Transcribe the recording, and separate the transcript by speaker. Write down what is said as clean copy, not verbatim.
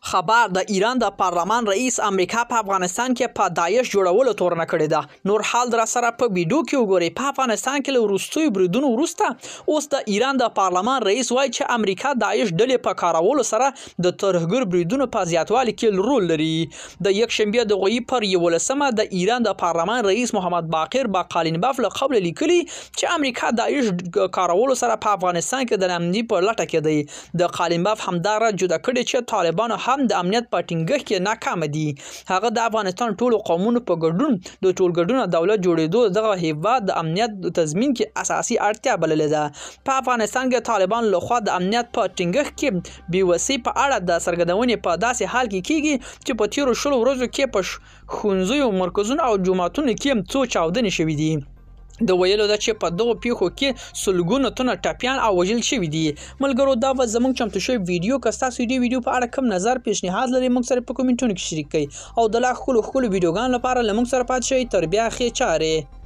Speaker 1: خبر د ایران د پارلمان رئیس امریکا په افغانستان کې په داعش جوړولو تورنه کړې ده. نور حال در سره په ویډیو کې وګورئ. په افغانستان کې له وروستیو بریدونو وروسته اوس د ایران د پارلمان رئیس وایي چې امریکا داعش ډلې په کارولو سره د ترهګر بریدونو په زیاتوالي کې رول لري. د یکشنبې د غویي پر 11مه د ایران د پارلمان رئیس محمد باقر باقالینباف له قوله لیکلي چې امریکا داعش کارولو سره په افغانستان کې د ناامني په لټه کې دی. د قالینباف همداراز جدا کړې چې طالبانو هم د امنیت په ټینګښت کې ناکام دي. هغه د افغانستان ټولو قومونو په ګډون د ټولګډونه دولت جوړېدو دغه هیواد د امنیت تضمین کې اساسي اړتیا بللې ده. په افغانستان کې طالبان لخوا د امنیت په ټینګښت کې بېوسۍ په اړه د څرګندونې په داسې حال کې کیږي چې په تیرو 20 ورځو کې په ښوونځیو، مرکزونو او جوماتونو کې څو چاودنې شوې دي. د ویلو ده چې په دغو پیښو کې سلګونه تنه ټپیان او وژل شوي دي. ملګرو، دا به زموږ چمتو شوی ویډیو. که ستاسو دې ویډیو په اړه کوم نظر پیشنهاد لرئ، موږ سره په کومنټونو کې شریک کړئ او د لا ښکلو ښکلو ویډیوګانو لپاره له موږ سره پاتې شئ. تر بیا ښې چارې.